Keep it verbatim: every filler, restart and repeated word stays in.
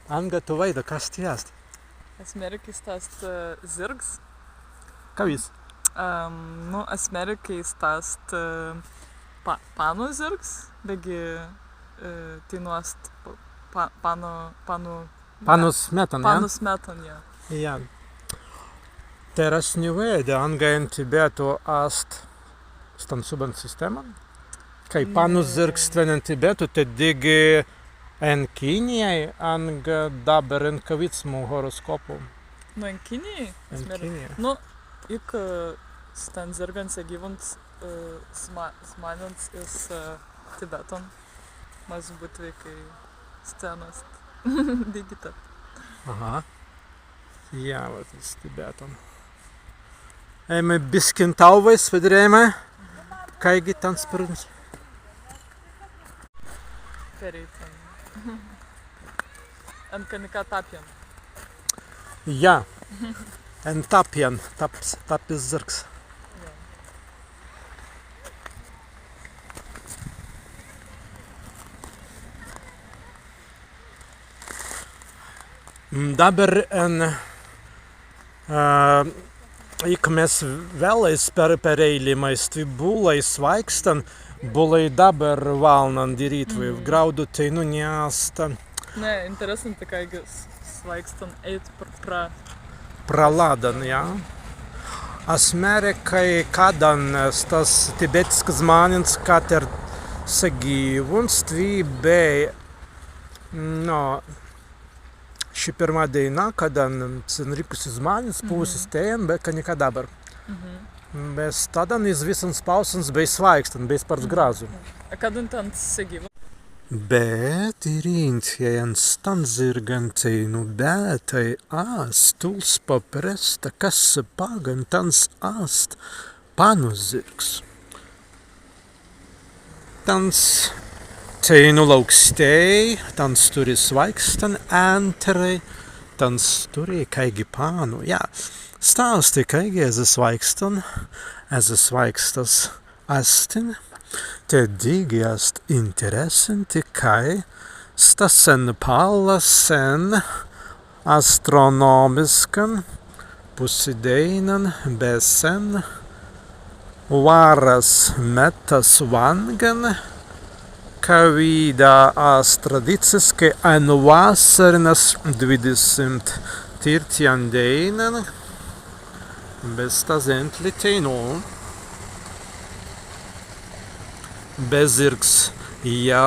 Anga tū waīda, kas tī ast? As mēri, kāi sta ast, ā, zirgs. Kawīds? Ām, nu, as mēri, kāi sta ast, ā, pa-, pannu zirgs, beggi, ā, teinū ast pa-, pa-, pannu, pannu Pannus mettan, jā? Pannus mettan, jā. Jā. Tēr as ni waīda, anga en Tibetu ast stan subban sistēman. Kāi pannus zirgs stwen en Tibetu, tēt dīgi en Kinijai, anga dabber en kawīdsmu horoskopu. Nu, en Kinijai? En Kinijai. Nu, ik, ā, stan zirgan segīwuns, ā, zmā-, zmānents iz, ā, Tibetan. Mazzi būtwei, kāi stwen ast dīgi tēt. Aha. Jā, wat, iz Tibetan. Ēimai biskin tāuwai, swaidrēimai. Kāigi tāns pirms. Pereitan. En ka nika tapjan. Jā. En tapjan, taps, tappis zirgs. Jā. Mm, dabber en, ā, ik mes wēlai per-, pereīlimai stwi būlai swāikstan, būlai dabber walnan dirītwei, grāudu teinū ni ast. Nē, interesanti, kāigi s-, swāikstan ēit pr-, pra. Pra laddan, jā. As mēri, kāi kaddan, ā, stas tibētisks zmānents, katēr segīwuns stwi bēi, nu, šī pirmā dēina, kaddan senrikusi zmānents, pawusis tēnti, be ka nika dabber. Mhm. Be staddan iz wissans pāusans bēi swāikstan, bēi spārts grazzu. A kaddan tāns segīwuns? Be tīrintjai en stan zirgan teinū bētai ast tūls papresta, kas paggan tāns ast pannu zirgs. Tāns teinū laukstēi, tāns turri swāikstan, āntrai tāns turri kāigi pannu. Jā, stāsti, kāigi ezze swāikstan, ezze swāikstas astin, tēt dīgi ast interessanti, kāi sta sen palla sen astronōmiskan pussidēinan be sen wāras mettas wāngan, kawīda ast tradiciskai en wassarinas dwidesimt tīrtjan dēinan, be sta zentli teinū. Be zirgs jāu